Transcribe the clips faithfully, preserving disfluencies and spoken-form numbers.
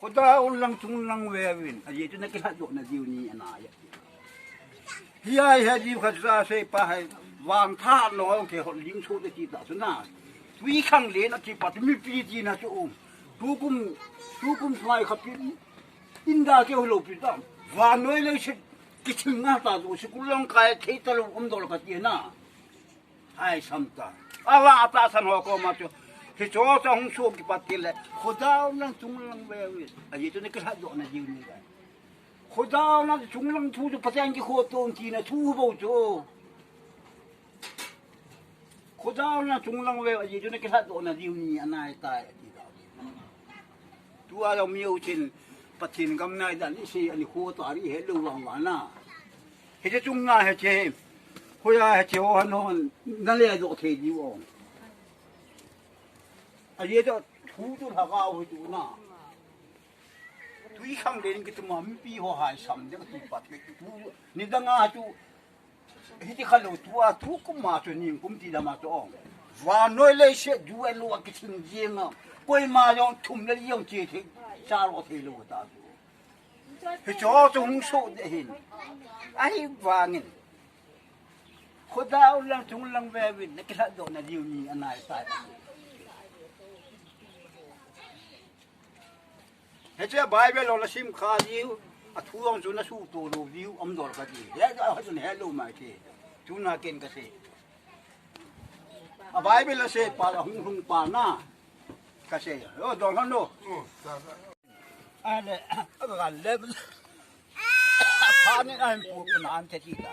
Khodown lang chunglang veuvin, ajeh chu nakilhatdoh nadiu ni anai. Hiya hi diu khat ja sei pa hai, vangpha no ke hol ling so de ti ta chu na. Tui khang le na ti pa tu mipi tina chu um. Tukum, tukum sai kha pin. Inda ke holo pi ta. Vannoi leiset kiching nga ta chu sikul lang kai thei ta lo um dol ka ti na. Hai sam ta. Ala ta san ho koma chu. Hicho cha hung so kipat kile. Khodown lang chunglang veuvin. Ajeh chu nakilhatdoh nadiu ni. Khodown lang chunglang thu chu Pathen kikhoto tina thu bou chu. Khodown lang chunglang veu ajeh chu nakilhatdoh nadiu ni anai tai ati ta. Tua jong mi uchin Pathen gam nai dan isei ani kho ta ri helou vang vang na. Hiche chunga hiche. Hoiya hiche ho han hon naledoh thei diu o. Ajeh chu thu chu lhagao hi chu na. Tui khang le ning kituma mipi ho hai sam de kati pat ke tu. Nidanga chu hiti khalou tua tukum ma chu ningkum ti dama chu ong. Vannoi leiset ju alo kiching jinga. Koima jong thum le jong che thei. Cha lo thei lo ta chu. Hicho chu hung so de hin. Ahivangin. Khodown lang chunglang veuvin nakilhatdoh nadiu ni anai tai. Hiche Bible ho nasim kha diu, athu jong chu nasuto lou diu, um dol ka ti. He, a, chun helou mai ti. Tuna ken kasei. A Bible asei pa la hung hung pa na. Kasei. Yo, dol han lo. Ale, aga le. Apha nin ahin pu puna an te ti ta.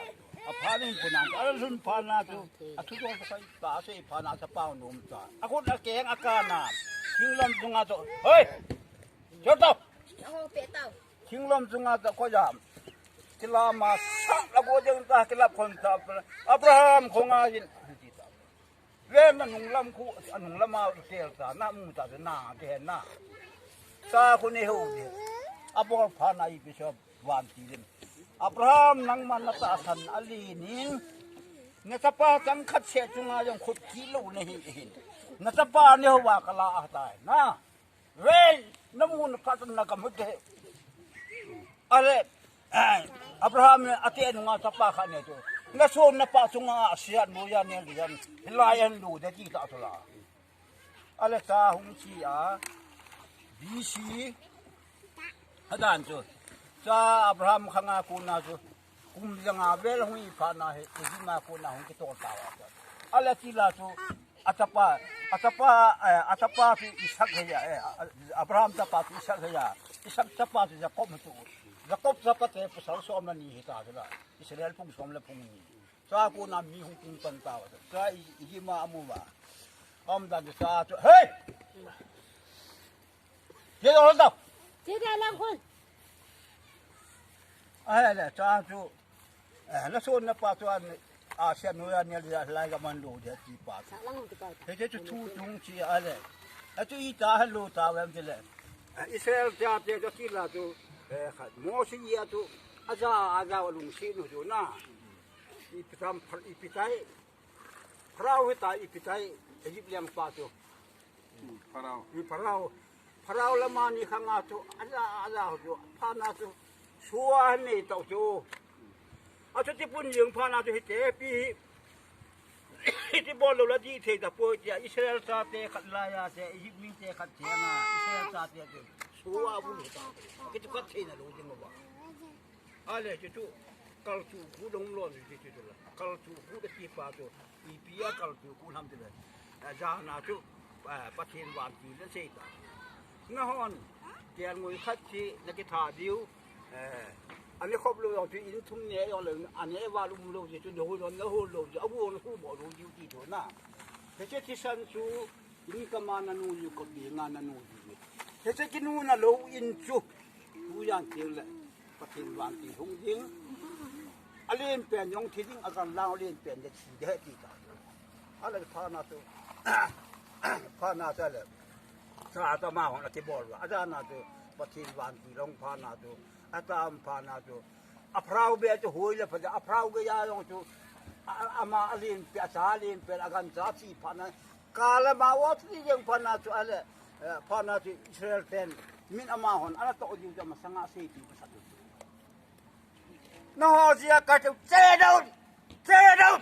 Apha nin puna an, ala lhun pha na chu. Athu dol ka sai ta sei pha na sa pa nom ta. Akut akeng akana. Thinglom chunga chu. Hoi! Chor tao! Aho pe tao. Thinglom chunga chu koi jam. Kilama sa la go jeng ta kilap khon ta. Abraham khonga jin. Ven anung lam khu, anung lama tel ta, na mu ta, na ke na. Sa khu nei ho de. Abol pha na ipi so van ti lim. Abraham nangman natahsan alen in. Nachapa chang khat se chunga jong khut kilou nahi hin. Nachapa nei ho va kala a tai. Na. Ven, namu na phat na ka mut de. Ale, eh, Abraham ate nunga chapa khat ne tu. Nason napa chunga asia noiya ne lian. Hilai an lu de ti ta tu la. Ale cha hung chi a. B C. Hadan chu. Cha Abraham khanga kona chu. Kum janga vel hung i pha na hi, Egypt a kona hung kitol ta va. Ale ti la chu, achapa, achapa, eh, achapa chu Isaac hi ya, eh, Abraham chapa chu Isaac hi ya. Isaac chapa chu Jacob hi chu. Jacob chapa te pasal som le ni hi ta chu la. Israel phung som le phung ni. Cha kona mi hung tung pan ta va. Cha i, Egypt a amu va. Om dan cha chu. Hey! Ye lo da. Ye da lang khun. Ai le cha chu. Eh, nason napa chu an, asia noiya ne lian lai ka man lo de ti pa chu. Sa lang ti pa. He chu thu chung chi ale. A chu i ta ha lo ta vem ti le. Eh, Israel cha te chu ti la chu. Eh, kha, Moses ya chu. Aja, aja lungset nu chu na. Ipi tam phal ipi tai. Pharaoh hi ta ipi tai. Egypt lengpa chu. Pharaoh. Ni Pharaoh. Pharaoh lama ni khanga chu, ala, ala chu, pha na chu, sua nei tau chu. A chu ti pun jing pha na chu hite pi hi. Hiti bol lou la di thei ta poi tia Israel chate khat laiya te, Egypt mite khat te na, Israel chate chu. Sua bu ta. Kitu khat thei na lou ding ba. Ale chu chu, kalchu khu dong lon chu chu chu la. Kalchu khu de ti pa chu, ipi a kalchu khu ham ti le. A jana chu, eh, Pathen vantil le sei ta. Nahon, kelngoi khat chi na kitha diu, eh, ani khop lou jong chu in thum ne jong le, ane va lum lou chu chu, lou lon na hol lou chu, a gu na khu bo lou diu ti chu na. Hiche thisan chu, Ni kama nanu ju, kopi nga nanu ju. Hiche kinuna lou in chu. Tujan teng le. Pathen vantil hung ding. Alen pen jong thi ding, agan lang alen pen le thi de ti ta. Ale pha na chu. Pha na chu le. Cha ta ma hon ati bol va. Aja na chu. Pathen vantil hung pha na chu. Ata am pha na chu. A Pharaoh be chu hoi le pha, a Pharaoh ge ya jong chu. A, a, ama alen pe, acha alen pe, agan cha thi pha na. Kala ma wa thi jeng pha na chu ale, eh, pha na chu Israel ten. Min amahon, ana toh diu te masanga seipi pasal tu. Naho jia ka chu, "Che down! Che down!"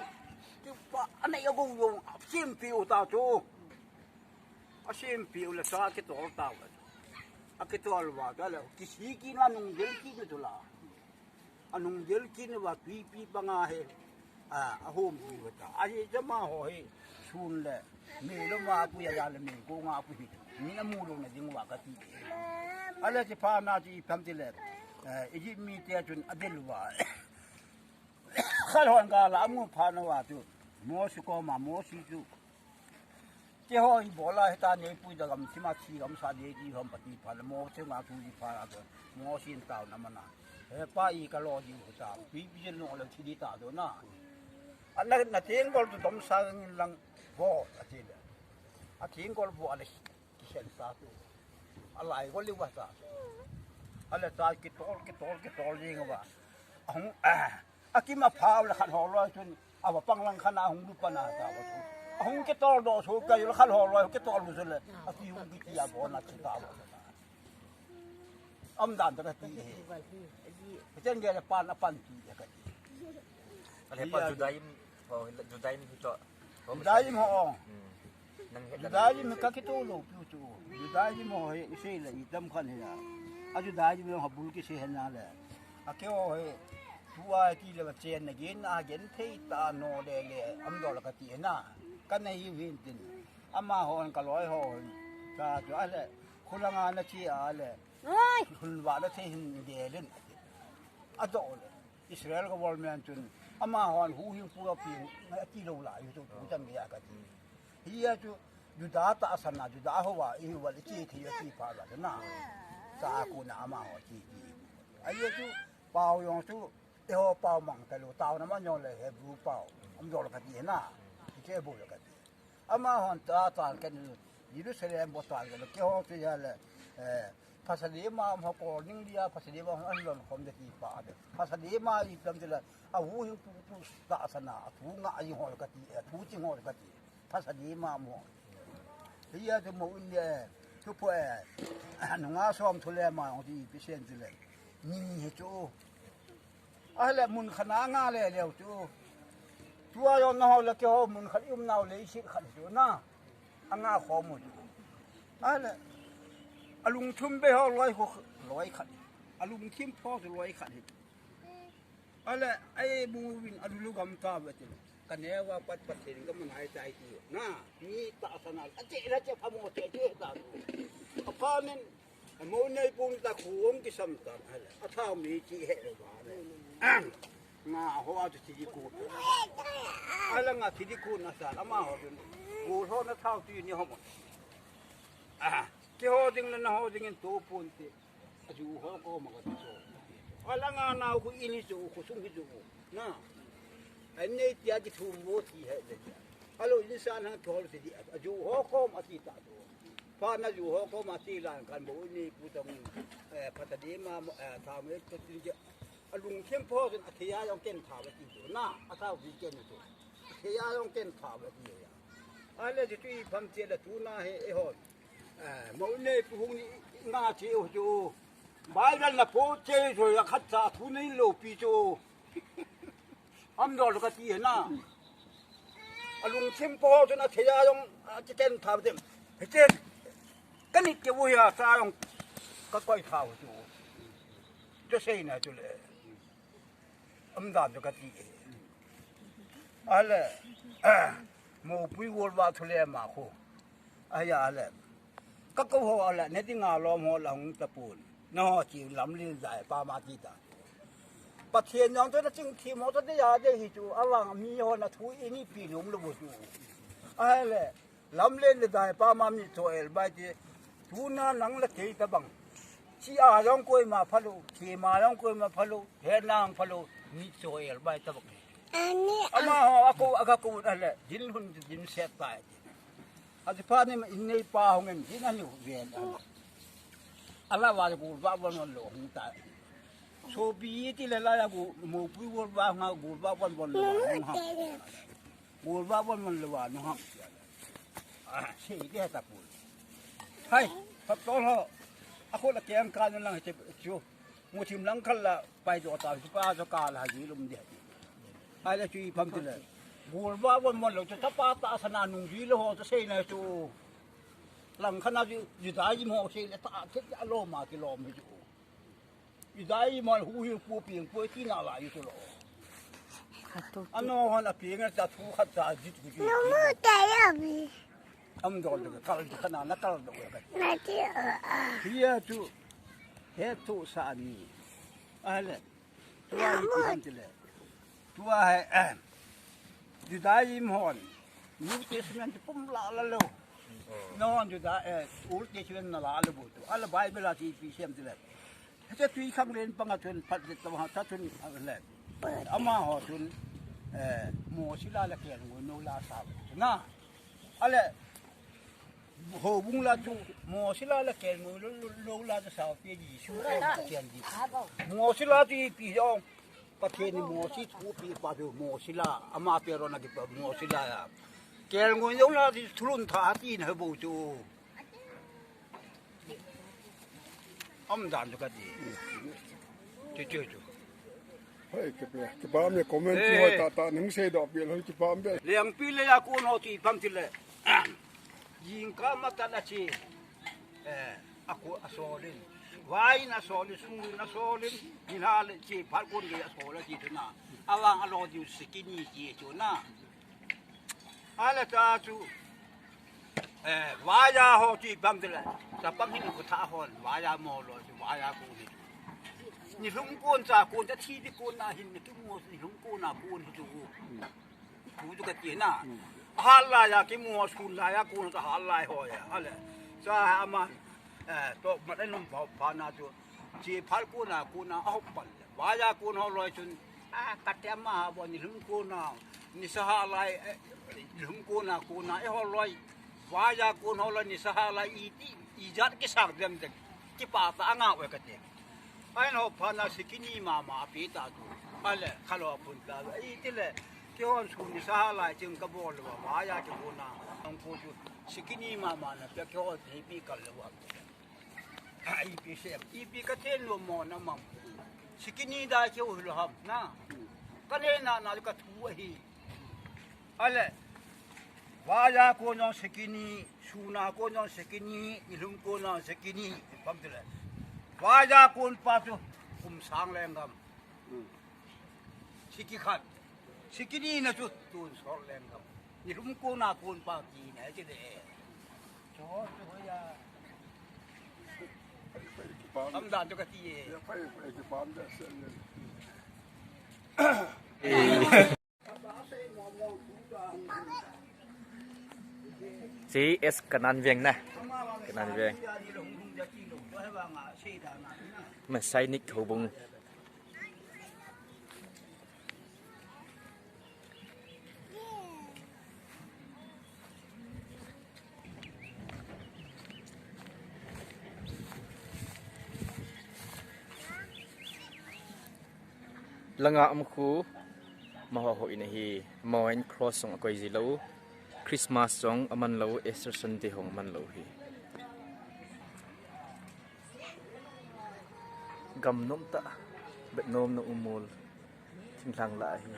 Chu pa, ana ya gong gong, simpi u ta chu. A simpi u le sa kitol ta u le. A kitol va ta le, kisiki na nung del ki ni tu la. Anung del kin va tuipi banga he. A, ahom pi va ta. Ahi jama ho he. Sun le. Me lo ma pu ya ya le me ko nga pu hi. Ni na mu lo na ding va ka ti. Ale ti pha na ti pam ti le. Eh, Egypt mi te chun adel va. Khal hon ga la amu pha na va tu. Mo si ko ma mo si tu. Keiho ibola heta neipui da gam thima thi gam sa de ti hom pati pha le mo che nga tu di pha la to. Mo sin tao na mana. He pa i ka lo di ho ta. Pi pi no le thi di ta do na. A na na ting gol tu tom sa ngin lang bo a ti le. A ting gol bo a le ki sen sa tu. A lai gol li wa ta. A le ta ki tol ki tol ki tol ding wa. A hung a. A kim a phau le khat ho loi chun a va pang lang khan a hung lu pa na ta va chu. A hung ke tol do so ka yul khat ho loi ke tol lu so le. A ti hung ki ti a bo na ti ta va. Am dan ta ka ti he. Ka chen ge le pan a pan ti ka ti. Ka le pa Judaism, oh, Judaism hi to. Judaism ho. Hmm. Nang he Judaism ka ki to lo piu chu. Judaism ho he sei le i tam khan he ya. A Judaism ho bul ki se he na le. A ke ho he. Tu a ki le ba chen na gen a gen thei ta no le le. Am do la ka ti he na. Ka nei hi hin tin. Ama ho an ka loi ho. Ka chu a le. Khulanga na chi a le. Oi! Hun va na thei hin de len. A do le. Israel government chun ama hon hu hing pu a pi a ti lo la yu tu tu chang ya ka ti. Hi ya chu Juda ta sana Juda ho wa i wa le chi thi ya chi pa la na. Sa ku na ama ho chi ti. A ye chu pau yong chu e ho pau mang ta lo tao na ma yong le Hebrew pau. Am do la ka ti na. Ki che bo la ka ti. Ama hon ta tan ken Jerusalem bo tan ken ke ho te ya le, eh, Pasal ma mo ko ning dia pasal ma ho an lon khom de ti pa de. Pasal ma i pam de la a hu hing pu pu ta sana a thu nga i ho ka ti, a thu ching ho ka ti. Pasal ma mo. Hi ya te mo in de, tu po e. Nunga som thu le ma ho ti pi sen ti le. Ni he chu. Ahile mun khat na nga le leu chu. Tua yo na ho le ke ho mun khat i um nau le i sit khat chu na. A nga kho mu chu. Ahile a lungthim be ho loi ho loi khat. A lungthim pho chu loi khat hi. Ahile ai mu win a lu gam ta ve ti. Ka ne wa pat pat thei ka mun ai tai ti. Na, ni ta sa na. A che la che pha mo che che ta. A pha nen Mo nei pung ta khu ong ki sam ta, a thau mi chi he lo ba le. Nga ho a tu chi di ku. A la nga chi di ku na sa, ama ho tu. Ku ho na thau tu ni ho mo. A, ki ho ding na ho ding in tu pun ti. A ju ho ko ma ka tu so. A la nga na khu ini so, khu sung hi so. Na. A nei ti a ki thu mo ti he le. A lo in sa na thol ti di. A ju ho ko ma ti ta tu. Pha na ju ho ko ma ti lan kan bo ni pu tong, eh, pha ta di ma, eh, tha me ta ti je. A lungthim pho ken a thei a jong ken tha ba ti jo na, a tha vi ken jo. A thei a jong ken tha ba ti ya. A le ju tu i pham che le tu na he e hon. Eh, mo ne pu hung ni nga che o jo. Bible na po che jo ya khat cha thu nei lo pi jo. Am dol ka ti na. A lungthim pho chun a thei a jong a chi ken tha dem. He chen. Ka ni ke wo ya sa jong ka koi tha wo chu. Chu sei na chu le. Am dan chu ka ti. A le. Mo pui wol wa thu le ma khu. A ya le. Ka ko ho la, ne ti nga lom ho la hung ta pun. Na ho chi lam lin zai pa ma ti ta. Pathian jong to na ching thi mo to de ya de hi chu, a wang mi ho na thu i ni pi lum lo bu chu. A le, lam len le zai pa ma mi cho el bai ti. Tu na nang la kei ta bang. Chi a jong koi ma pha lo, chi ma jong koi ma pha lo, he nang pha lo, mi cho el bai ta bang. Ani, ama ho a ko, a ka ko a le, din hun din set bai ti. A ti pa ni ma in nei pa hung en, din a ni ven a. A la wa gu ba ba non lo hung ta. So bi ti le la ya gu mo pui wo ba nga gu ba ba ba lo hung ha. Gu ba ba ba lo wa no ha. A, si ke ta pu. Hai, pa to lo. A khut a keng kan lang che chu. Mu thim lang khal la pai jo ta chu pa jo ka la ji lum de. Ai la chu i pham ti le. Gul ba bon mon lo chu ta pa ta sa na nung ji lo ho ta sei na chu. Lang khana ji ji da ji mo sei le ta a khet a lo ma ki lo mi chu. Ji da ji mo hu hi pu pieng pu ti na la ju chu lo. Kha tu. Ano hon a pieng ta thu khat ta ji tu ji. Am dol de kal de khana na kal de. Hia chu he thu sa ni. Ale. Tua hi ti ham ti le. Tua he. Judaism hon New Testament pum la la lo. Non Juda eh Old Testament na la lo bu tu. Ala Bible a ti pi sem ti le. Hete tui khang len panga chun phat le tama ta chun le. Ama ho chun eh Mosi la le kel ngui no la sa. Na. Ale ho bung la chu Mosi la le kel ngui lo lo la sa pe ji su ko ma chen ji. Mosi la ti pi jo. Pathen ni Mosi thu pi pa chu Mosi la ama pe ro na ki pa Mosi la ya. Kel ngui no la ti thulun tha ti na bo chu. Am dan chu ka ti. Chu chu chu. Hei, kipe, kipa me comment ki hoi ta ta nung sei do pi hoi kipa me. Leng pi le ya ko no ti pam ti le. Jing ka ma ta la chi. Eh, a ko a solin. Vai na solin, su na solin. Ni na le chi phal ko le a sol chi tu na. Awang a lo di sikini chi chu na. Ala ta chu. Eh, vaya ho ti bang de la. Ta bang hin ko tha hon, vaya mo lo, vaya ko ni. Ni lhum kon cha kon ta thi di kon na hin ni ki mo ni lhum kon na kon hi tu. Tu tu ka ti na. Hal la ya ki mo sun la ya kon ta hal la ho ya. Ale. Sa ha ma. Eh, to ma le num pa na tu. Chi phal kon na kon na a ho pal. Vaya kon ho lo chun. A, kati ama ha bo ni lhum kona, ni saha lai, eh, ni lhum kona, kona, eh, ho loi. Vaya kon ho loi ni saha lai i ti, i jat ki sak dem de, ki pa ta anga we kati. Ai no pha na sikini mama pi ta tu. Ale, khalo pun ta, i ti le, ki hon su ni saha lai ching ka bol wa, vaya ki kona, ang ko tu, sikini mama na, pe ki hon ti pi kal le wa. Ai, ipi sem, ipi ka chen lo mo na mam. Sikini da che u lo ham, na. Ka le na, na ka thu ahi. Ale. Vaya kon jong sikini, suna kon jong sikini, ni lhum kon jong sikini, pam tu le. Vaya kon pa tu, kum sang leng gam. Siki khat. Sikini na chu tun sol leng gam. Ni lhum kona kon pa ti na che de. Cho chu ya. Pam dan chu ka ti e. Si es Kanan Veng na. Kanan Veng. Masai nik thobung. Langa um khu, maho ho in ahi, maho in cross jong akoi ji lou, Christmas jong aman lou, Easter Sunday jong aman lou hi. Gam nom tah, bet nom na umul, thinglhang lah ahi.